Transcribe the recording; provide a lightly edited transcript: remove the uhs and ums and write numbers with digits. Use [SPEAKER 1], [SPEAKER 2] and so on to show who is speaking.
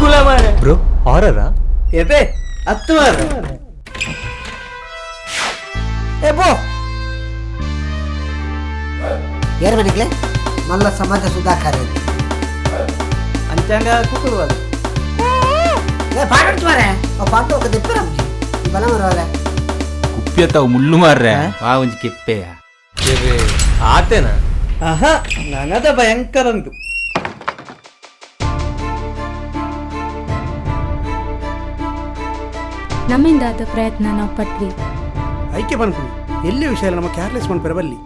[SPEAKER 1] ಕುಕ್ಕುಲ ಮಾರೆ.
[SPEAKER 2] ಬ್ರೋ, ಹಾರರಾ?
[SPEAKER 1] ಎಬೆ ಅತ್ತು ಮಾರೆ.
[SPEAKER 3] ಏ ಬೋ ಏರ್ ಮನೆಗ್ಲೆ ಮಲ್ಲ ಸಮಾಜ ಸುಧಾಕರ್.
[SPEAKER 1] ಅಂಚಾಂಗ ಕುಕ್ಕುಲು.
[SPEAKER 3] ಏ ಪಾಡು ಮಾರೆ, ಆ ಪಾಟು ఒక ದಿಪ್ಪರ ಬಲ ಮರವಲ್ಲ.
[SPEAKER 4] ಕುಪ್ಪಿಯತ್ತಾವು ಮುಳ್ಳು ಮಾರ್ರೆ, ವಾ ಒಂಜಿ ಕೆಪ್ಪೆಯ.
[SPEAKER 2] ಆತೇನಾ?
[SPEAKER 1] ಆಹಾ, ನನದ ಭಯಂಕರ ಉಂಟು.
[SPEAKER 5] ನಮ್ಮಿಂದಾದ ಪ್ರಯತ್ನ ನಾವು ಪಟ್ವಿ.
[SPEAKER 6] ಐಕ್ಯ ಪನ್ಪುನಿ, ಎಲ್ಲಿ ವಿಷಯ ನಮ್ಮ ಕೇರ್ಲೆಸ್ ಮನ್ಪೆರ ಬಲ್ಲಿ.